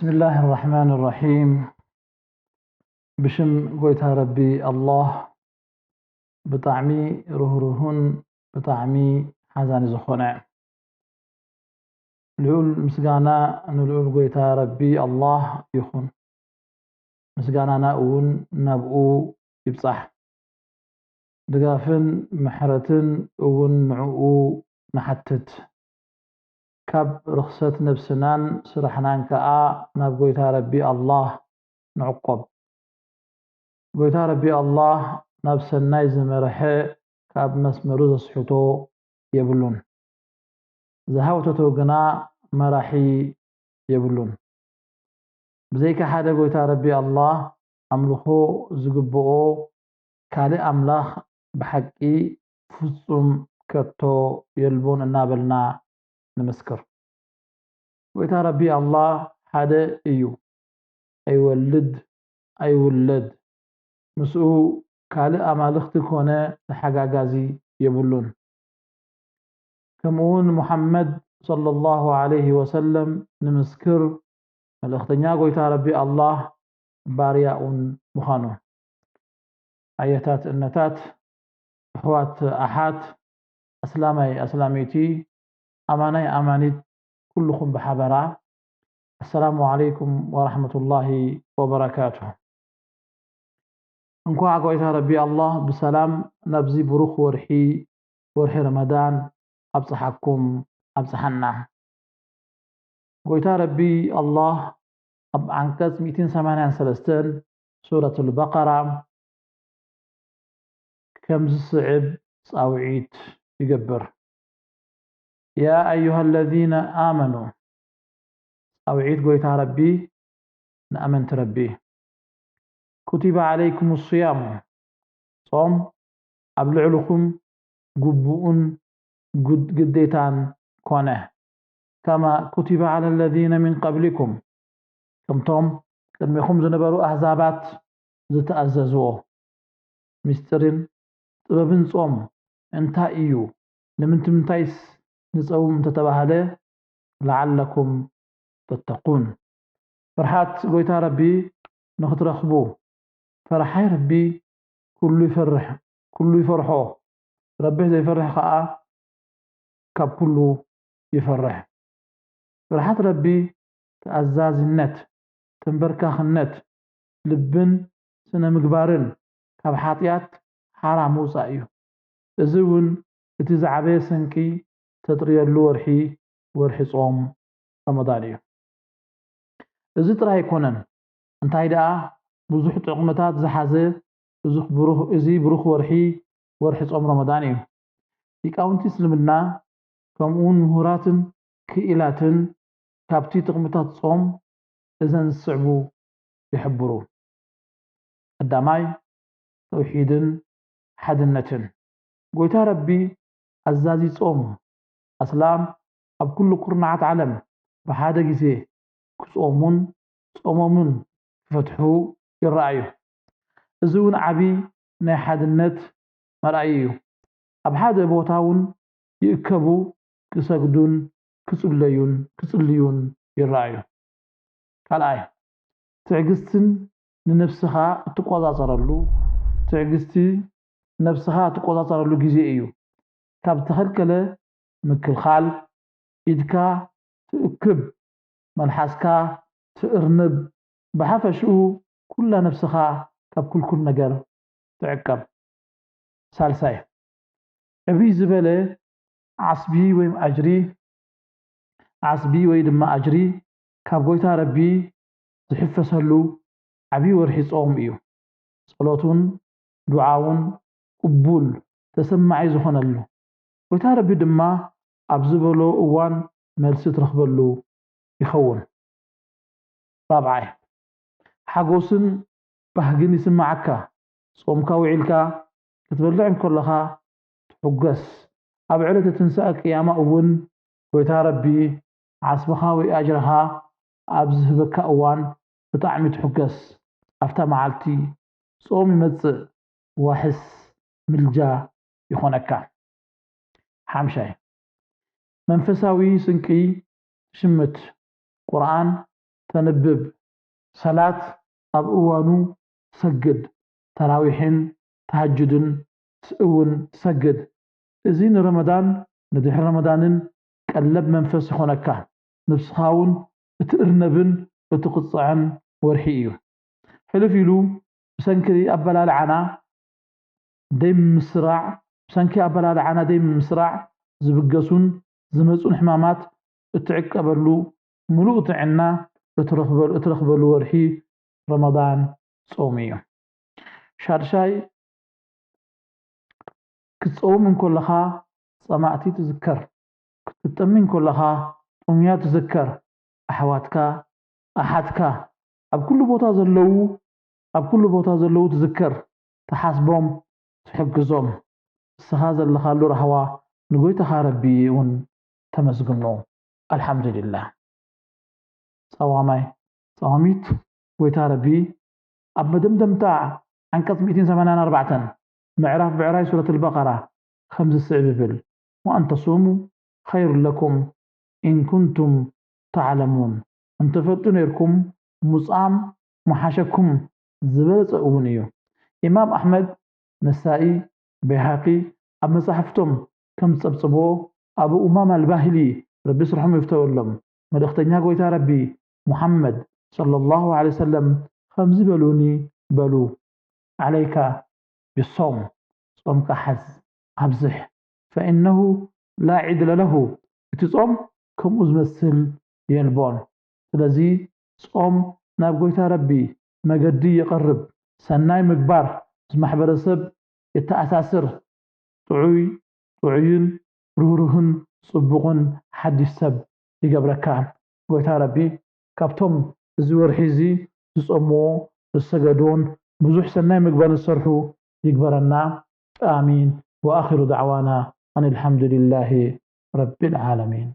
بسم الله الرحمن الرحيم. ብሽም ጎይታ ረቢ ኣላህ፣ ብጣዕሚ ርህሩህን ብጣዕሚ ሓዛኒ ዝኾነ። ልዑል ምስጋና ንልዑል ጎይታ ረቢ ኣላህ ይኹን። ምስጋናና እውን ናብኡ ይብጻሕ። ድጋፍን ምሕረትን እውን ንዕኡ ንሓትት። ካብ ርኽሰት ነብስናን ስራሕናን ከኣ ናብ ጎይታ ረቢ ኣላህ ንዕቆብ። ጎይታ ረቢ ኣላህ ናብ ሰናይ ዝመርሐ ካብ መስመሩ ዘስሕቶ የብሉን። ዝሃውተቶ ግና መራሒ የብሉን። ብዘይካ ሓደ ጎይታ ረቢ ኣላህ ኣምልኾ ዝግብኦ ካልእ ኣምላኽ ብሓቂ ፍጹም ከቶ የልቦን እናበልና ንምስክር። ጎይታ ረቢ ኣላህ ሓደ እዩ። ኣይወልድ ኣይውለድ። ምስኡ ካልእ ኣማልኽቲ ኮነ ተሓጋጋዚ የብሉን። ከምኡውን ሙሓመድ ሰለላሁ ዐለይሂ ወሰለም ንምስክር፣ መልእኽተኛ ጎይታ ረቢ ኣላህ ባርያኡን ምዃኑ። ኣየታት እነታት፣ ኣሕዋት ኣሓት፣ ኣስላማይ ኣስላመይቲ፣ ኣማናይ ኣማኒት፣ ኩልኹም ብሓበራ፣ ኣሰላሙ ዐለይኩም ወራሕመቱላሂ ወበረካቱ። እንኳዕ ጎይታ ረቢ ኣላህ ብሰላም ናብዚ ብሩኽ ወርሒ፣ ወርሒ ረመዳን ኣብጽሓኩም ኣብጽሓና። ጎይታ ረቢ ኣላህ ኣብ ዓንቀጽ ሚእትን ሰማንያን ሰለስተን ሱረቱል በቀራ ከም ዝስዕብ ጻውዒት ይገብር። ያ ኣዩሃ ለዚነ ኣመኑ፣ ጻውዒት ጎይታ ረቢ ንኣመንቲ ረቢ። ኩቲበ ዓለይኩም ስያሙ፣ ጾም ኣብ ልዕልኹም ግቡእን ግድ-፣ ግዴታን ኮነ። ከማ ኩቲበ ዓለ ለዚነ ሚን ቀብሊኩም፣ ከምቶም ቅድሚኹም ዝነበሩ ኣህዛባት ዝተኣዘዝዎ። ምስጢርን ጥበብን ጾም እንታይ እዩ? ንምንትምንታይስ ንጸውም እንተተባህለ፣ ለዓለኩም ተተቁን፣ ፍርሓት ጎይታ ረቢ ንኽትረኽቡ። ፈራሓይ ረቢ ኩሉ ይፈርሕ፣ ኩሉ ይፈርሖ። ረቢ ዘይፈርሕ ኸኣ ካብ ኩሉ ይፈርሕ። ፍርሓት ረቢ ተኣዛዝነት፣ ተንበርካኽነት፣ ልብን ስነ ምግባርን ካብ ሓጢኣት ሓራ ምውጻእ እዩ። እዚ እውን እቲ ዝዓበየ ስንቂ ተጥርየሉ ወርሒ፣ ወርሒ ጾም ረመዳን እዩ። እዚ ጥራይ ኣይኮነን፣ እንታይ ደኣ ብዙሕ ጥቕምታት ዝሓዘ ብዙሕ ብሩኽ፣ እዚ ብሩኽ ወርሒ፣ ወርሒ ጾም ረመዳን እዩ። ሊቃውንቲ እስልምና ከምኡውን ምሁራትን ክኢላትን ካብቲ ጥቕምታት ጾም እዘን ዝስዕቡ ይሕብሩ። ቀዳማይ፣ ተውሒድን ሓድነትን። ጎይታ ረቢ ኣዛዚ ጾም፣ ኣስላም ኣብ ኩሉ ኩርናዓት ዓለም ብሓደ ግዜ ክጾሙን ጾሞምን ክፈትሑ ይረኣዩ። እዚ እውን ዓቢ ናይ ሓድነት መርኣዪ እዩ። ኣብ ሓደ ቦታ እውን ይእከቡ፣ ክሰግዱን ክጽለዩን፣ ክጽልዩን ይረኣዩ። ካልኣይ፣ ትዕግስትን ንነብስኻ እትቆጻጸረሉ፣ ትዕግስቲ ነብስኻ እትቆጻጸረሉ ግዜ እዩ። ካብ ዝተኸልከለ ምክልኻል፣ ኢድካ ትእክብ፣ መልሓስካ ትእርንብ፣ ብሓፈሽኡ ኩላ ነብስኻ ካብ ክልኩል ነገር ትዕቀብ። ሳልሳይ፣ ዕብይ ዝበለ ዓስቢ ወይም ኣጅሪ፣ ዓስቢ ወይ ድማ ኣጅሪ ካብ ጎይታ ረቢ ዝሕፈሰሉ ዓብዪ ወርሒ ጾም እዩ። ጸሎቱን ዱዓውን ቅቡል ተሰማዒ ዝኾነሉ፣ ጎይታ ረቢ ድማ ኣብ ዝበሎ እዋን መልሲ ትረኽበሉ ይኸውን። ራብዓይ፣ ሓጎስን ባህግን ይስምዓካ። ጾምካ ውዒልካ ክትበልዕ እንከለኻ ትሕጎስ። ኣብ ዕለተ ትንሳኤ ቅያማ እውን ጎይታ ረቢ ዓስብኻ ወይ ኣጅርኻ ኣብ ዝህበካ እዋን ብጣዕሚ ትሕጎስ። ኣብታ መዓልቲ ጾም ይመጽእ፣ ዋሕስ ምልጃ ይኾነካ። ሓምሻይ፣ መንፈሳዊ ስንቂ ትሽምት። ቁርኣን፣ ተንብብ፣ ሰላት ኣብ እዋኑ ሰግድ፣ ተራዊሕን ተሃጅድን እውን ሰግድ። እዚ ንረመዳን ንድሕሪ ረመዳንን ቀለብ መንፈስ ይኾነካ። ንብስኻ እውን እትእርነብን እትቕጻዕን ወርሒ እዩ። ሕልፍ ኢሉ ብሰንኪ ኣበላልዓና ደይ ምስራዕ፣ ብሰንኪ ኣበላልዓና ደይ ምስራዕ ዝብገሱን ዝመጹን ሕማማት እትዕቀበሉ፣ ምሉእ ጥዕና እትረኽበሉ፣ እትረኽበሉ ወርሒ ረመዳን ጾም እዩ። ሻድሻይ፣ ክትጸውም እንከለኻ ጸማእቲ ትዝከር፣ ክትጠሚ እንከለኻ ጥሙያ ትዝከር፣ ኣሕዋትካ፣ ኣሓትካ፣ ኣብ ኩሉ ቦታ ዘለዉ፣ ኣብ ኩሉ ቦታ ዘለዉ ትዝከር፣ ትሓስቦም፣ ትሕግዞም። ንስኻ ዘለኻሉ ራህዋ ንጎይታኻ ረቢ እውን ተመስግኖ። ኣልሓምዱሊላህ። ጸዋማይ፣ ጸዋሚት፣ ጎይታ ረቢ ኣብ መደምደምታ ዓንቀጽ ሚእትን ሰማንያን ኣርባዕተን ምዕራፍ ብዕራይ ሱረት ኣልበቀራ ከምዚ ዝስዕብ ይብል፣ "ወኣን ተሱሙ ኸይሩ ለኩም ኢን ኩንቱም ተዕለሙን፣ እንተፈልጡ ነይርኩም ምጻም ምሓሸኩም፣ ዝበለጸ እውን እዩ።" ኢማም ኣሕመድ፣ ነሳኢ፣ በይሃቂ ኣብ መጻሕፍቶም ከም ዝጸብጽብዎ፣ ኣቡ ኡማማ ኣልባሂሊ፣ ረቢ ስርሖም ይፍተወሎም፣ መልእኽተኛ ጎይታ ረቢ ሙሓመድ ሰለላሁ ዐለይሂ ወሰለም ከምዚ በሉኒ በሉ፣ "ዓለይካ ቢሶም፣ ጾምካ ሓዝ፣ ኣብዝሕ፣ ፈኢነሁ ላ ዒድለ ለሁ፣ እቲ ጾም ከምኡ ዝመስል የልቦን። ስለዚ ጾም ናብ ጎይታ ረቢ መገዲ የቐርብ፣ ሰናይ ምግባር ምስ ማሕበረሰብ የተኣሳስር፣ ጥዑይ ጥዑይን ርህሩህን ጽቡቕን ሓድሽ ሰብ ይገብረካ። ጎይታ ረቢ ካብቶም እዚ ወርሒ እዚ ዝጾምዎ፣ ዝሰገድዎን ብዙሕ ሰናይ ምግባር ዝሰርሑ ይግበረና። ኣሚን። ወኣኺሩ ዳዕዋና ኣን ኣልሓምዱሊላሂ ረቢል ዓለሚን።